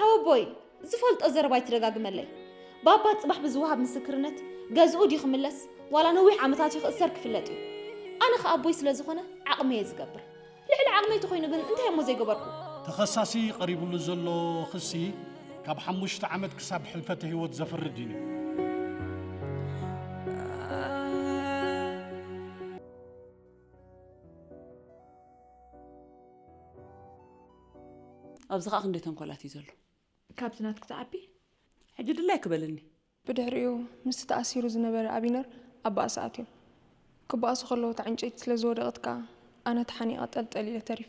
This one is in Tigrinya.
ኣቦይ፣ ዝፈልጦ ዘረባ ኣይትደጋግመለይ። ባባ ጽባሕ ብዝወሃብ ምስክርነት ገዝኡ ድዩ ክምለስ ዋላ ነዊሕ ዓመታት እዩ ክእሰር ክፍለጥ እዩ። ኣነ ከኣ ኣቦይ ስለ ዝኾነ ዓቕመይ እየ ዝገብር። ልዕሊ ዓቕመይ ተኾይኑ ግን እንታይ እሞ ዘይገበርኩ? ተኸሳሲ ቀሪቡሉ ዘሎ ክሲ ካብ ሓሙሽተ ዓመት ክሳብ ሕልፈተ ህይወት ዘፍርድ እዩ። ኣብዚ ኸኣ ክንደይ ተንኮላት እዩ ዘሎ። ካብዚ ናትኪ ትዓቢ? ሕጂ ድላይ ክበለኒ። ብድሕሪኡ ምስቲ ተኣሲሩ ዝነበረ ኣቢነር ኣብ ባእሲ ኣትዮም። ክበኣሱ ከለዉ እታ ዕንጨይቲ ስለ ዝወደቐት ከኣ ኣነ ተሓኒቐ ጠልጠል ኢለ ተሪፈ።